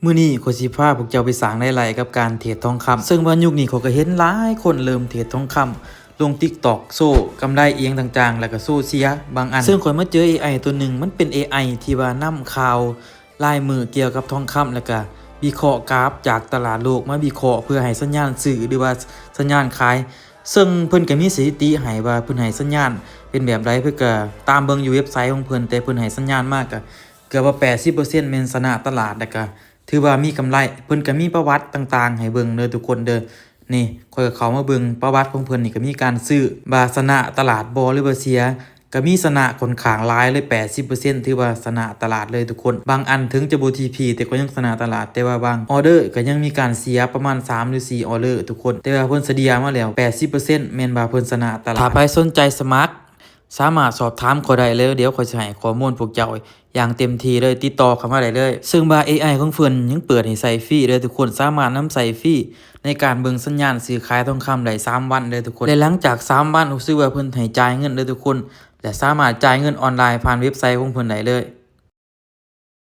ມື້ນີ້ຂ້ອຍຊິພາພວກເຈົ້າໄປສ້າງລາຍໄດ້ກັບການເທຣດທອງຄຳ ເຊິ່ງວ່າຍຸກນີ້ຂ້ອຍກໍເຫັນຫຼາຍຄົນເລີ່ມເທຣດທອງຄຳ ລົງ TikTok ໂຊກຳໄລອີ່ຫຍັງຕ່າງໆ ແລ້ວກໍໂຊເສຍບາງອັນ. ເຊິ່ງຂ້ອຍມາເຈີ ເອໄອ ຕົວໜຶ່ງ ມັນເປັນ ເອໄອ ທີ່ວ່ານຳຂ່າວລາຍມື້ກ່ຽວກັບທອງຄຳ ແລ້ວກໍວິເຄາະກຣາຟຈາກຕະຫຼາດໂລກມາວິເຄາະ ເພື່ອໃຫ້ສັນຍານຊື້ ຫຼືວ່າສັນຍານຂາຍ ເຊິ່ງເພິ່ນກໍມີສະຖິຕິໃຫ້ວ່າເພິ່ນໃຫ້ສັນຍານເປັນແບບໃດ ເພິ່ນກໍຕາມເບິ່ງຢູ່ເວັບໄຊຂອງເພິ່ນ ແຕ່ເພິ່ນໃຫ້ສັນຍານມາກໍເກືອບວ່າແປດສິບເປີເຊັນແມ່ນຊະນະຕະຫຼາດ ແລ້ວກໍ ຖືວ່າມີກຳໄລ. ເພິ່ນກໍມີປະຫວັດຕ່າງໆໃຫ້ເບິ່ງເດີທຸກຄົນເດີ. ນີ້ຂ້ອຍກໍເຂົ້າມາເບິ່ງປະຫວັດຂອງເພິ່ນນີ້ ກໍມີການຊື້ວ່າຊະນະຕະຫຼາດບໍ່ ຫຼືວ່າເສຍ ກໍມີຊະນະຂ້ອນຂ້າງຫຼາຍເລີຍ ແປດສິບເປີເຊັນ ຖືວ່າຊະນະຕະຫຼາດເລີຍທຸກຄົນ. ບາງອັນເຖິງຈະບໍ່ TP ແຕ່ກໍຍັງຊະນະຕະຫຼາດ ແຕ່ວ່າບາງອໍເດີກໍຍັງມີການເສຍປະມານສາມ ຫຼື ສີ່ ອໍເດີທຸກຄົນ ແຕ່ວ່າເພິ່ນສະເດຍມາແລ້ວ ແປດສິບເປີເຊັນ ແມ່ນວ່າເພິ່ນຊະນະຕະຫຼາດ. ຖ້າໃຜສົນໃຈສະໝັກ ສາມາດສອບຖາມຂ້ອຍໄດ້ເລີຍ ດຽວຂ້ອຍຊິໃຫ້ຂໍ້ມູນພວກເຈົ້າຢ່າງເຕັມທີ່ເລີຍ ຕິດຕໍ່ເຂົ້າມາໄດ້ເລີຍ. ເຊິ່ງວ່າ ເອໄອ ຂອງເພິ່ນຍັງເປີດໃຫ້ໃຊ້ຟຣີເດີທຸກຄົນ ສາມາດນຳໃຊ້ຟຣີໃນການເບິ່ງສັນຍານຊື້ຂາຍທອງຄຳໄດ້ສາມວັນເດີທຸກຄົນ ແລະ ຫຼັງຈາກສາມວັນ ຮູ້ສຶກວ່າເພິ່ນໃຫ້ຈ່າຍເງິນເດີທຸກຄົນ ແລະ ສາມາດຈ່າຍເງິນອອນລາຍຜ່ານເວັບໄຊຂອງເພິ່ນໄດ້ເລີຍ.